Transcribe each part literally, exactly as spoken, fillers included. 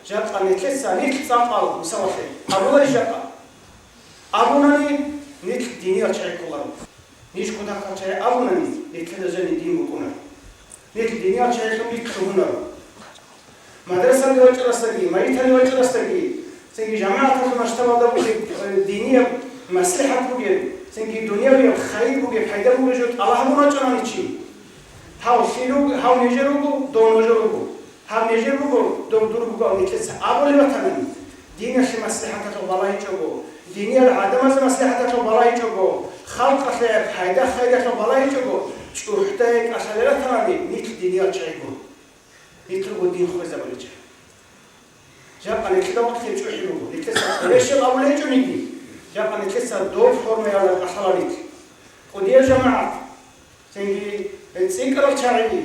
Жакъа нилъеца нилъ цӀакъал мисалалъе абуларищ жакъа? Абунани, нилъ диниял чагӀи кколаро. Ниж кутакалчагӀи абунани, нилъеда жани дин букӀунаро. Нилъ диниял чагӀилъун нилъ лъугьунаро. Мадрасалде вачӀарасдаги, майиталде вачӀарасдаги, цинги жамагӀаталъул масштабалда бугеб, э, динияб маслихӀат бугеб, цинги дунявияб хайир бугеб, пайда бугеб жо тӀалаб гьабун вачӀанани чи. Гьав лъил руго, гьав нижер руго, дов нужер руго. Гьав нижер буго, дов дур буго, нилъеца абулеб батанани, диналъе маслихӀаталъухъ балагьичӀого, диниял гӀадамазда маслихӀаталъухъ балагьичӀого, халкъалъе пайда-хайдалъухъ балагьичӀого, чӀухӀдае кӀалъалел ратанани, нилъ диниял чагӀиго. Нилъ руго дин хвезабулел чагӀи. Жакъа нилъеда вахъе чӀухӀи буго, нилъеца кӀурещел абулей чӀуниги, жакъа нилъеца доб формаялда кӀалъала нилъ. КӀудиял жамагӀат, цинги цӀикӀкӀарал чагӀи,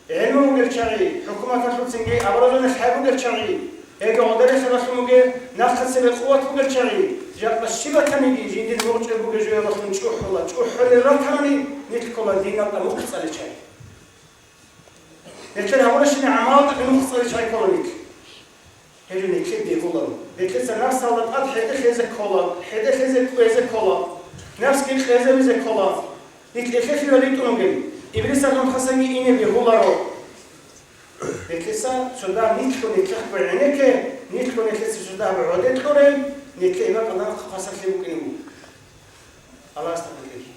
гӀелму бугел чагӀи, хӀукуматалъул цинги образованиялъ хӀай бугел чагӀи, яги гъодарихъалалъун бугел нахъа цебе къуват бугел чагӀи, жакъа щиб батаниги жиндир мугъчӀи бугел жоялалъун чӀухӀула, чӀухӀулел ратани нилъ ккола диналда мухъ цӀалел чагӀи. Нилъер гьабурабщинаб гӀамалалда мухъ цӀалел чагӀи ккола нилъ. Гьеб нилъее бегьуларо. Нилъеца напсалда тӀад хӀеде лъезе ккола, хӀеде лъезе кӀвезе ккола, напсги кьезе бизе ккола. Нилъ эхелъила ритӀун ругел, Иблисалъул хасанги ине бегьуларо. Нилъеца цо дагь нилъго нилъехъго гӀенекке, нилъго нилъеца цо дагь гӀодекьуре, нилъее иман къадарахъ хасарлъи букӀине буго. Аллагьасда къотӀиги.